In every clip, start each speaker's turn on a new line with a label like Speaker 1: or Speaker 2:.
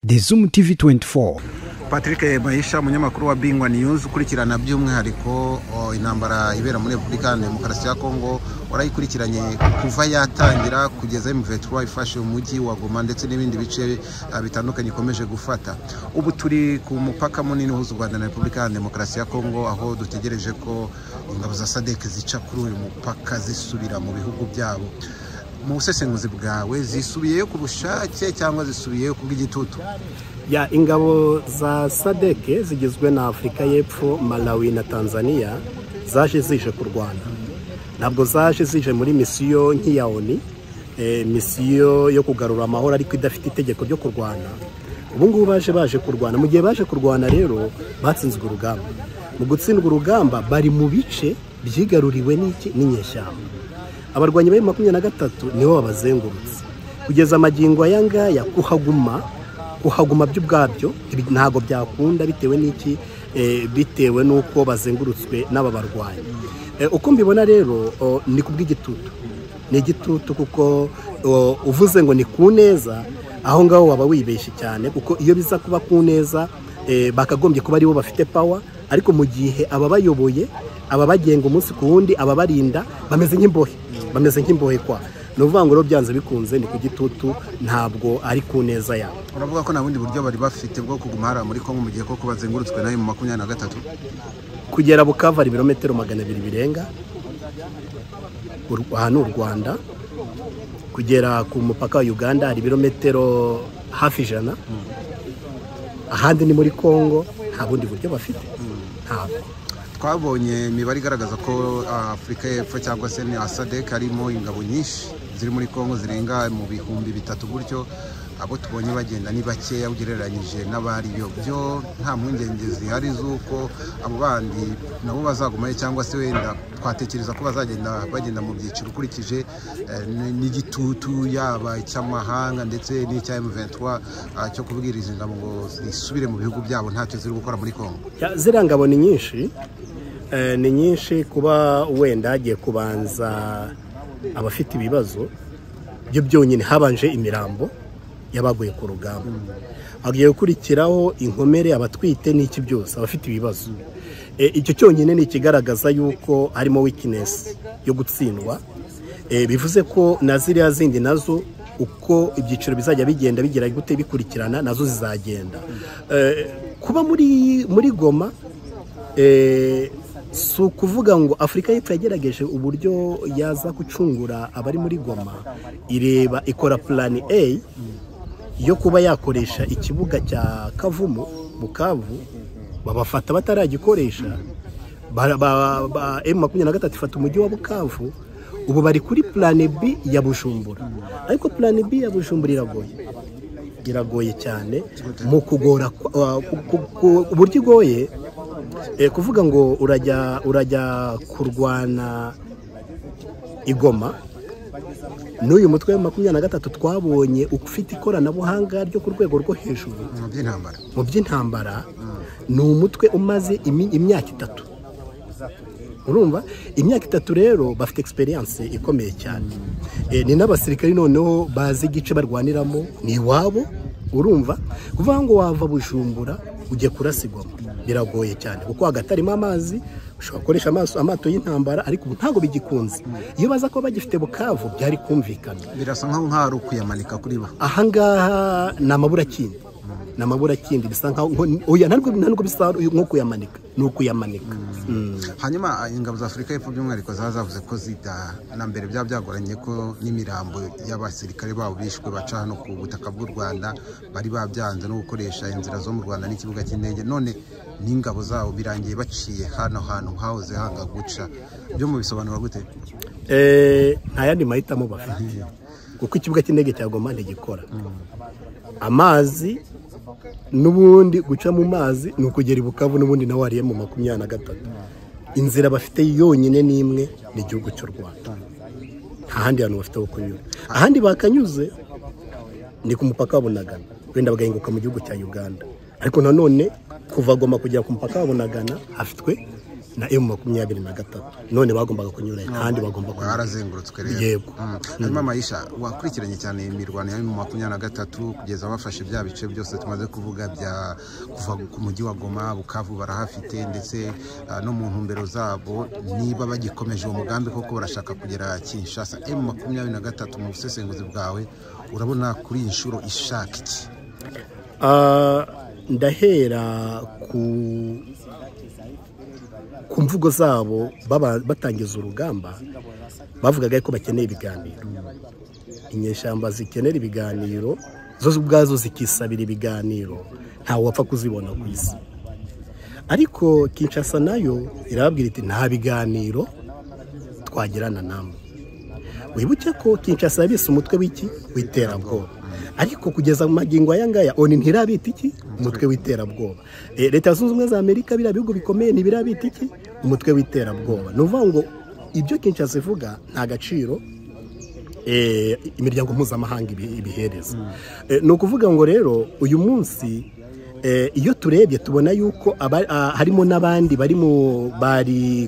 Speaker 1: The Zoom TV 24.
Speaker 2: Patrick Maisha, umunyamakuru wa Bingwa News, ukurikirana by'umwihariko intambara ibera muri Repubulika Demokarasi ya Kongo, warayikurikiranye kuva yatangira kugeza M23 ifashe umujyi wa Goma ndetse n'ibindi bice bitandukanye ikomeje gufata. Ubu turi ku mupaka munini uhuza u Rwanda na Repubulika Demokarasi ya Kongo, aho dutegereje ko ingabo za SADC zica kuri uyu mupaka zisubira mu bihugu byabo. Mu busesenguzi bwawe, zisubiyeyo ku bushake cyangwa zisubiyeyo ku bw'igitutu?
Speaker 3: Ya, ingabo za SADC zigizwe na Afurika y'Epfo, Malawi na Tanzania zaje zije kurwana. Ntabwo zaje zije muri misiyo nk'iya ONU, misiyo yo kugarura amahoro ariko idafite itegeko ryo kurwana. Ubu ngubu baje kurwana. Mu gihe baje kurwana rero batsinzwe urugamba. Mu gutsindwa urugamba bari mu bice byigaruriwe n'iki? N'inyeshyamba. Abarwanyi ba M23 nibo babazengurutse. Kugeza amagingo aya ngaya kuhaguma by'ubwabyo ntago byakunda, bitewe n'iki? Bitewe n'uko bazengurutswe n'aba barwanyi. Uko mbibona rero, ni kubw'igitutu. Ni igitutu kuko uvuze ngo ni ku neza, aho ngaho waba wibeshye cyane, kuko iyo biza kuba ku neza bakagombye kuba aribo bafite power, ariko mu gihe ababayoboye, ababagenga umunsi ku wundi, ababarinda bameze nk'imbohe, bameze nk'imbohe kwa. Ni ukuvuga ngo rero byanze bikunze ni ku gitutu, ntabwo ari ku neza yabo.
Speaker 2: Uravuga ko nta bundi buryo bari bafite bwo kuguma hariya muri Kongo mu gihe koko bazengurutswe na M23?
Speaker 3: Kugera Bukavu hari ibirometero 200 birenga, aha ni u Rwanda. Kugera ku mupaka wa Uganda hari ibirometero hafi 100, ahandi ni muri Kongo. Nta bundi buryo bafite, ntabwo.
Speaker 2: Twabonye imibare igaragaza ko Afurika y'Epfo cyangwa se ni SADC harimo ingabo nyinshi ziri muri Kongo zirenga mu 3000 gutyo. Abo tubonye bagenda ni bakeya ugereranyije n'abariyo. Byo nta mpungenge zihari z'uko abo bandi nabo bazagumayo, cyangwa se wenda twatekereza ko bazagenda bagenda mu byiciro ukurikije n'igitutu yaba icy'amahanga ndetse n'icya M23 cyo kubwiriza ingabo ngo zisubire mu bihugu byabo ntacyo ziri gukora muri Kongo.
Speaker 3: Ziriya ngabo ni nyinshi, ni nyinshi. Kuba wenda hagiye kubanza abafite ibibazo byo byonyine, habanje imirambo yabaguye ku rugamba, hagiye gukurikiraho inkomere, abatwite n'iki byose, abafite ibibazo. Icyo cyonyine ni ikigaragaza yuko harimo weakness yo gutsindwa. Bivuze ko na ziriya zindi nazo uko ibyiciro bizajya bigenda bigira gute bikurikirana, nazo zizagenda. Kuba muri Goma, si ukuvuga ngo Afurika y'Epfo yagerageje uburyo yaza gucungura abari muri Goma, ireba ikora plan A yo kuba yakoresha ikibuga cya Kavumu Bukavu, babafata bataragikoresha. M23 ifata umujyi wa Bukavu. Ubu bari kuri plan B ya Bujumbura, ariko plan B ya Bujumbura iragoye cyane. Mu kugora uburyo igoye, kuvuga ngo urajya kurwana igoma n'uyu mutwe wa 23 twabonye ufite ikoranabuhanga ryo ku rwego rwo hejuru mu by'intambara. Ni umutwe umaze imyaka 3. Urumva, imyaka 3 rero bafite experience ikomeye cyane. Ni n'abasirikari noneho bazi igice barwaniramo, ni iwabo. Urumva, kuvuga ngo wava Bujumbura ujye kurasigwa biragoye cyane, kuko hagati harimo amazi, ushobora gukoresha amato y'intambara, ariko ubu ntabwo bigikunze. Iyo baza kuba bagifite Bukavu byari kumvikana.
Speaker 2: Birasa nkaho nk'ari ukuyamanika kuri bo.
Speaker 3: Aha ngaha ni amaburakindi, ni amaburakindi, bisa nkaho oya, ntabwo bisa nko kuyamanika, ni ukuyamanika.
Speaker 2: Hanyuma ingabo za Afurika y'Epfo by'umwihariko zavuze ko zida na mbere byaba byagoranye ko n'imirambo y'abasirikare babo bishwe baca hano ku butaka bw'u Rwanda, bari babyanze no gukoresha inzira zo mu Rwanda n'ikibuga cy'indege, none n'ingabo zabo birangiye baciye hano hantu hahoze hanga guca. Byo mu bisobanura gute?
Speaker 3: Nta yandi mahitamo bafite, kuko ikibuga cy'indege cya Goma ntigikora. Amazi n'ubundi guca mu mazi ni ukugera i Bukavu, n'ubundi nawe wariye mu 23. Inzira bafite yonyine n'imwe ni igihugu cy'u Rwanda, nta handi hantu bafite ho kunyura. Ahandi bakanyuze ni ku mupaka wa Bunagana, wenda bagahinguka mu gihugu cya Uganda, ariko nanone kuva Goma kugera ku mupaka wa Bunagana hafitwe na M23, none bagombaga kunyura kandi bagomba kunyura
Speaker 2: barazengurutswe rero.
Speaker 3: Yego.
Speaker 2: Hanyuma Maisha, wakurikiranye cyane imirwano ya M23 kugeza bafashe bya bice byose tumaze kuvuga bya kuva ku mujyi wa Goma, Bukavu barahafite, ndetse no mu ntumbero zabo niba bagikomeje uwo mugambi koko barashaka kugera Kinshasa. M23 mu busesenguzi bwawe urabona kuri inshuro ishaka iki?
Speaker 3: Ndahera ku mvugo zabo batangiza urugamba, bavugaga ko bakeneye ibiganiro. Inyeshyamba zikenera ibiganiro, zo ubwazo zikisabira ibiganiro, ntawe wapfa kuzibona ku isi. Ariko Kinshasa nayo irababwira iti nta biganiro twagirana namwe. Wibuke ko Kinshasa yabise umutwe w'iki w'iterabwoba, ariko kugeza mu magingo aya ngaya ONU ntirabita iki umutwe w'iterabwoba. Leta Zunze Ubumwe za Amerika, biriya bihugu bikomeye, ntibirabita iki umutwe w'iterabwoba. Ni ukuvuga ngo ibyo Kinshasa ivuga nta gaciro imiryango mpuzamahanga ibihereza. Ni ukuvuga ngo rero uyu munsi iyo turebye tubona yuko harimo n'abandi bari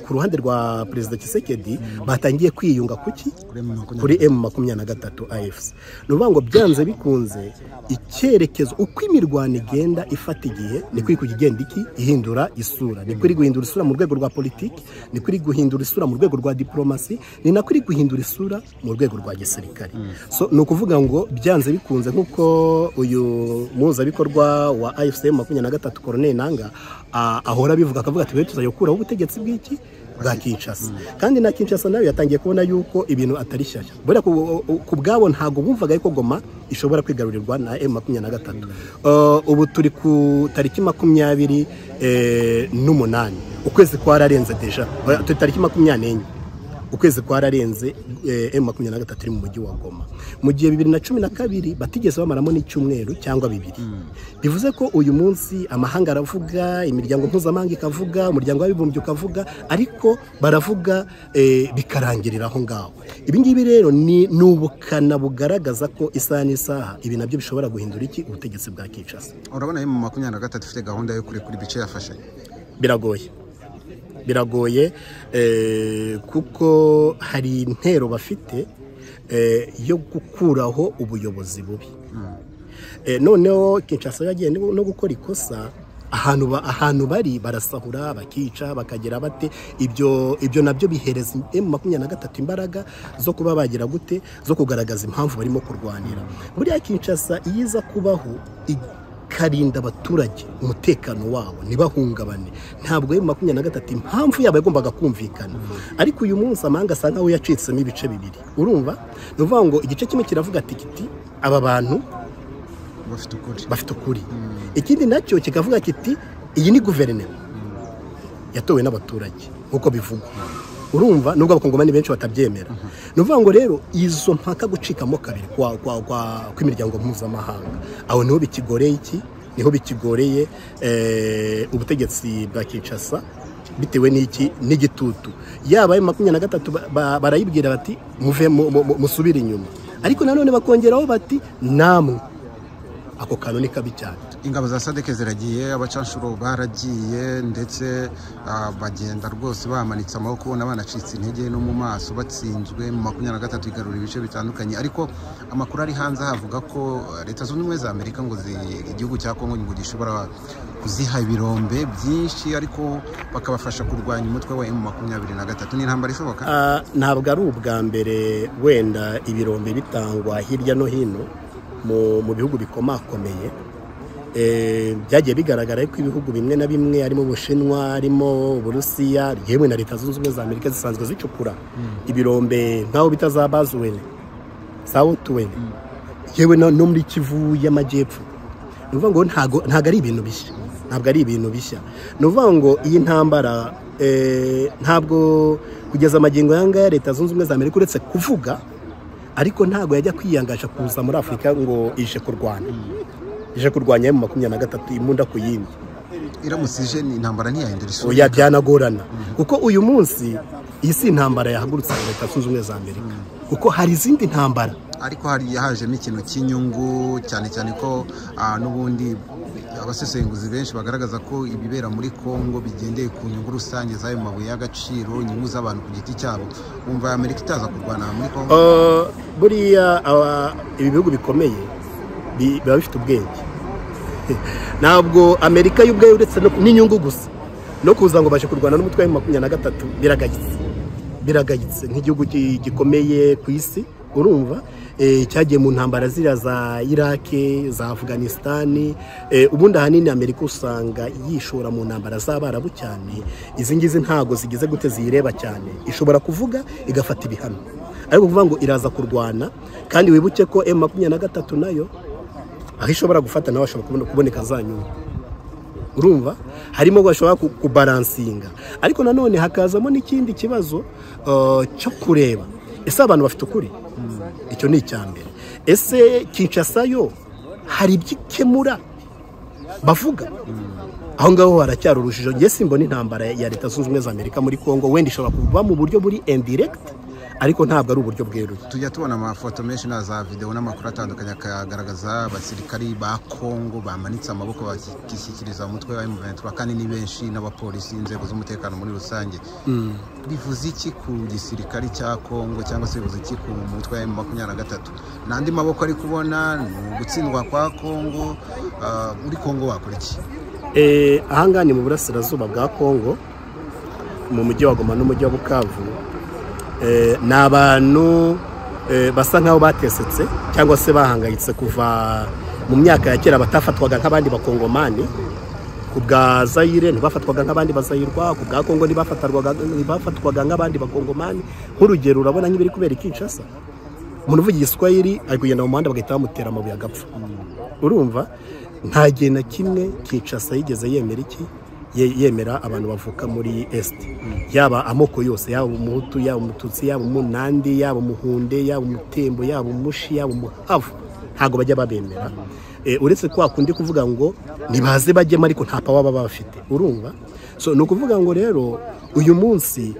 Speaker 3: ku ruhande rwa Perezida Tshisekedi batangiye kwiyunga kuki kuri M23 AFC. Ni ukuvuga ngo byanze bikunze icyerekezo uko imirwano igenda ifata igihe niko iri kugenda iki ihindura isura, niko iri guhindura isura mu rwego rwa politiki, niko iri guhindura isura mu rwego rwa diplomasi, ni nako iri guhindura isura mu rwego rwa gisirikare. So ni ukuvuga ngo byanze bikunze nk'uko uyu muhuzabikorwa wa AFC M23 Colonel Nanga ahora bivuga, akavuga ati tuzajya gukuraho ubutegetsi bw'iki bwa Kinshasa. Kandi na Kinshasa nayo yatangiye kubona yuko ibintu atari shyashya. Buriya ku bwabo ntago bumvaga yuko Goma ishobora kwigarurirwa na M23. Ubu turi ku tariki 28, ukwezi kwararenze deja, turi tariki 24, ukwezi kwararenze M23 iri mu mujyi wa Goma, mu gihe 2012 batigeze bamaramo n'icyumweru cyangwa bibiri. Bivuze ko uyu munsi amahanga aravuga, imiryango mpuzamahanga ikavuga, umuryango w'abibumbye ukavuga, ariko baravuga bikarangirira aho ngaho. Ibi ngibi rero ni ubukana bugaragaza ko isaha n'isaha ibi nabyo bishobora guhindura iki ubutegetsi bwa Kinshasa.
Speaker 2: Urabona M23 ifite gahunda yo kurekura ibice yafashe?
Speaker 3: Biragoye kuko hari intero bafite yo gukuraho ubuyobozi bubi. Noneho Kinshasa yagiye no gukora ikosa, ahantu bari barasahura, bakica, bakagera bate, ibyo nabyo bihereza M23 imbaraga zo kuba bagira gute, zo kugaragaza impamvu barimo kurwanira. Buriya Kinshasa iyiza kubaho ikarinda abaturage umutekano wabo ntibahungabane, ntabwo M23 impamvu yabo yagombaga kumvikana. Ariko uyu munsi amahanga asa nkaho yacitsemo ibice bibiri. Urumva, ni ukuvuga ngo igice kimwe kiravuga ati kiti aba bantu bafite ukuri, ikindi nacyo kikavuga kiti iyi ni guverinoma yatowe n'abaturage nkuko bivugwa. Urumva, nubwo abakongomani benshi batabyemera. Ni ukuvuga ngo rero izo mpaka gucikamo kabiri kw'imiryango mpuzamahanga, aho niho bikigoreye iki, niho bikigoreye ubutegetsi bwa Kinshasa bitewe n'iki n'igitutu. Yaba M23 barayibwira bati muve musubire inyuma, ariko nanone bakongeraho bati namwe ako kantu ni kabi cyane.
Speaker 2: Ingabo za SADC ziragiye, abacanshuro baragiye, ndetse bagenda rwose bamanitse amaboko, banacitse intege no mu maso, batsinzwe mu 23 igarura ibice bitandukanye. Ariko amakuru ari hanze havuga ko Leta Zunze Ubumwe za Amerika ngo igihugu cya Kongo ngo gishobora kuziha ibirombe byinshi, ariko bakabafasha kurwanya umutwe wa M23. Ni intambara ishoboka?
Speaker 3: Ntabwo ari ubwa mbere wenda ibirombe bitangwa hirya no hino mu bihugu bikomakomeye. Byagiye bigaragara ko ibihugu bimwe na bimwe harimo Ubushinwa, harimo Uburusiya, yewe na Leta Zunze Ubumwe za Amerika zisanzwe zicukura ibirombe nkaho bita za Bazuwene, Southwene, yewe no muri Kivu y'Amajyepfo. Ni ukuvuga ngo ntago ari ibintu bishya, ntabwo ari ibintu bishya. Ni ukuvuga ngo iyi ntambara ntabwo kugeza amagingo yanga Leta Zunze Ubumwe za Amerika uretse kuvuga, ariko ntago yajya kwiyangasha kuza muri Afurika ngo ije kurwana, ije kurwanya M23 imunda ku yindi.
Speaker 2: Iramutse ni intambara ntiyahindura isura,
Speaker 3: oya byanagorana. Kuko uyu munsi iyi si intambara yahagurutse Leta Zunze Ubumwe za Amerika, kuko hari izindi ntambara
Speaker 2: Ariko hari hajemo ikintu cy'inyungu, cyane cyane ko n'ubundi abasesenguzi benshi bagaragaza ko ibibera muri Kongo bigendeye ku nyungu rusange z'ayo mabuye y'agaciro, inyungu z'abantu ku giti cyabo. Wumva Amerika itaza kurwana muri Kongo?
Speaker 3: Buriya ibi bihugu bikomeye biba bifite ubwenge. Ntabwo Amerika y'ubwayo uretse n'inyungu gusa no kuza ngo baje kurwana n'umutwe wa 23 biragayitse nk'igihugu gikomeye ku isi. Urumva cyagiye mu ntambara ziriya za Iraq, za Afghanistan. Ubundi ahanini Amerika usanga yishora mu ntambara z'abarabu cyane. Izi ngizi ntago zigize gute ziyireba cyane, ishobora kuvuga igafata ibihano, ariko kuvuga ngo iraza kurwana. Kandi wibuke ko M23 nayo aho ishobora gufata nawe ashobora kuboneka za nyungu. Urumva harimo bashobora kubalansinga, ariko nanone hakazamo n'ikindi kibazo cyo kureba ese abantu bafite ukuri. Icyo ni icyambere. Ese Kinshasa yo hari ibyikemura bavuga? Aho ngaho haracyari urujijo. Njye simbona intambara ya Leta Zunze Ubumwe za Amerika muri Kongo, wenda ishobora kuba mu buryo buri indirect, ariko ntabwo ari uburyo bweruye.
Speaker 2: Tujya tubona amafoto menshi na za video n'amakuru atandukanye akagaragaza abasirikari ba Kongo bamanitse amaboko bakishyikiriza umutwe wa M23, kandi ni benshi, n'abapolisi, inzego z'umutekano muri rusange. Bivuze iki ku gisirikari cya Kongo, cyangwa se bivuze iki ku mutwe wa M23? N'andi maboko ari kubona ni ugutsindwa kwa Kongo. Muri Kongo wakora iki?
Speaker 3: Ahangaha ni mu burasirazuba bwa Kongo, mu mujyi wa Goma n'umujyi wa Bukavu. Ni abantu basa nkaho batesetse cyangwa se bahangayitse kuva mu myaka ya kera, batafatwaga nk'abandi bakongomani. Ku bwa Zaire ntibafatwaga nk'abandi bazayirwa, ku bwa Kongo ntibafatwaga nk'abandi bakongomani. Nk'urugero urabona nk'ibiri kubera Kinshasa, umuntu uvuga Igiswahili ari kugenda mu muhanda bagahita bamutera amabuye agapfa. Urumva nta gihe na kimwe Kinshasa yigeze yemera iki, yemera abantu bavuka muri Est, yaba amoko yose, yaba umuhutu, yaba umututsi, yaba umunandi, yaba umuhunde, yaba umutembo, yaba umushi, yaba umuhavu, ntago bajya babemera. Uretse kwa kundi kuvuga ngo nibaze bajyemo, ariko nta power baba bafite. Urumva so ni ukuvuga ngo rero uyu munsi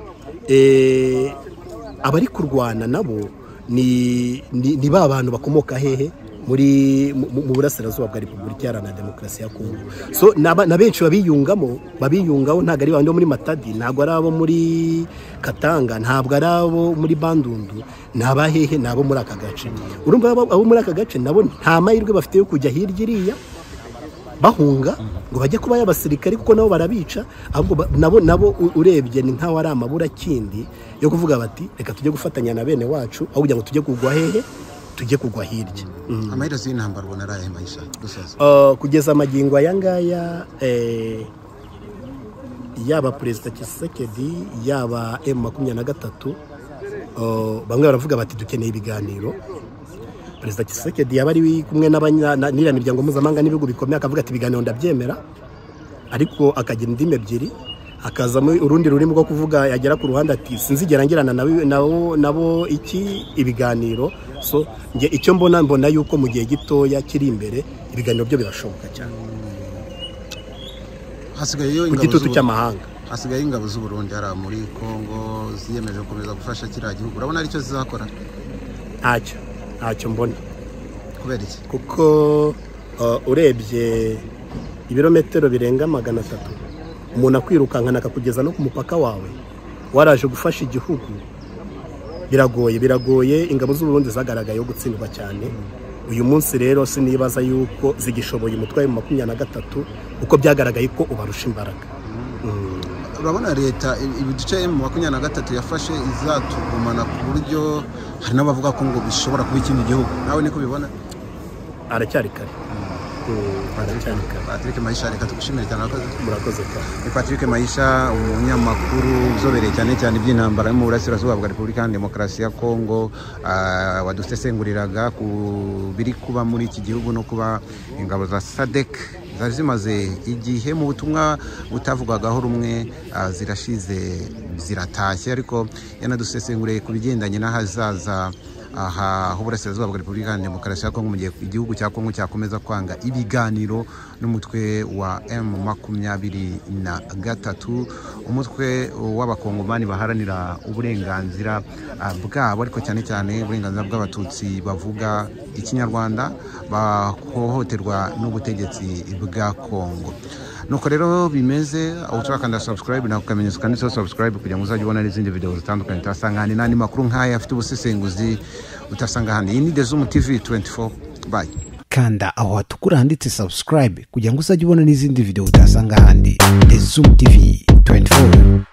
Speaker 3: abari kurwana nabo ni ba bantu bakomoka hehe muri mu burasirazuba bwa Repubulika Iharanira Demokarasi ya Kongo. So na benshi babiyungaho ntabwo ari bandi bo muri Matadi, ntabwo ari abo muri Katanga, ntabwo ari abo muri Bandundu, ni abahehe, ni abo muri aka gace. Urumva abo muri aka gace nabo nta mahirwe bafite yo kujya hirya iriya bahunga ngo bajye kuba y'abasirikari, kuko nabo barabica. Ahubwo nabo urebye ni nkaho ari amabura kindi yo kuvuga bati reka tujye gufatanya na bene wacu, aho kugira ngo tujye kugwa hehe, tujye kugwa hirya.
Speaker 2: Amaherezo y'intambara ubona ari ayahe, Maisha? Dusoza.
Speaker 3: Kugeza amagingo aya ngaya, yaba Perezida Tshisekedi, yaba M23, bamwe baravuga bati dukeneye ibiganiro. Perezida Tshisekedi yaba ari kumwe n'iriya miryango mpuzamahanga n'ibihugu bikomeye, akavuga ati ibiganiro ndabyemera, ariko akagira indimi ebyiri, hakazamo urundi rurimi rwo kuvuga, yagera ku ruhande ati sinzigera ngirana nabo iki ibiganiro. So nge icyo mbona yuko mu gihe gitoya kiri imbere ibiganiro byo birashoboka cyane.
Speaker 2: Hasigaye
Speaker 3: ku gitutu cy'amahanga,
Speaker 2: hasigaye ingabo z'u Burundi hara muri Kongo ziyemeje gukomeza gufasha kiriya gihugu. Urabona aricyo zizakora?
Speaker 3: Ntacyo mbona.
Speaker 2: Kubera iki?
Speaker 3: Kuko urebye ibirometero birenga 300 umuntu akwirukankana akakugeza no ku mupaka wawe waraje gufasha igihugu, biragoye. Ingabo z'u Burundi zagaragayeho gutsindwa cyane. Uyu munsi rero sinibaza yuko zigishoboye umutwe wa 23, kuko byagaragaye ko ubarusha imbaraga.
Speaker 2: Urabona leta ibiduce M23 yafashe izatugumana ku buryo hari n'abavuga ko ngo bishobora kuba ikindi gihugu. Nawe niko bibona?
Speaker 3: Aracyari kare.
Speaker 2: Patrick Maisha, reka tugushimire cyane,
Speaker 3: murakoze cyane.
Speaker 2: Patrick Maisha, umunyamakuru uzobereye cyane cyane iby'intambara mu burasirazuba bwa Repubulika Iharanira Demokarasi ya Kongo, wadusesenguriraga ku biri kuba muri iki gihugu no kuba ingabo za SADC zari zimaze igihe mu butumwa butavugwagaho rumwe, zirashize ziratashye, ariko yanadusesenguriye ku bigendanye n'ahazaza aha h'uburasirazuba bwa Repubulika Iharanira Demokarasi ya Kongo mu gihe igihugu cya Kongo cyakomeza kwanga ibiganiro n'umutwe wa M23. Umutwe w'abakongomani baharanira uburenganzira bwabo, ariko cyane cyane uburenganzira bw'abatutsi bavuga ikinyarwanda bahohoterwa n'ubutegetsi bwa Kongo. Nuko rero bimeze, aho turakanda subscribe na ukamenyetso kanditseho subscribe kugira ngo uzajye ubona n'izindi video zitandukanye utasanga ahandi, n'andi makuru nk'aya afite ubusesenguzi utasanga ahandi. Iyi ni The Zoom TV 24. Bye.
Speaker 1: Kanda aho hatukura handitse subscribe kugira ngo uzajye ubona n'izindi video utasanga ahandi. The Zoom TV 24.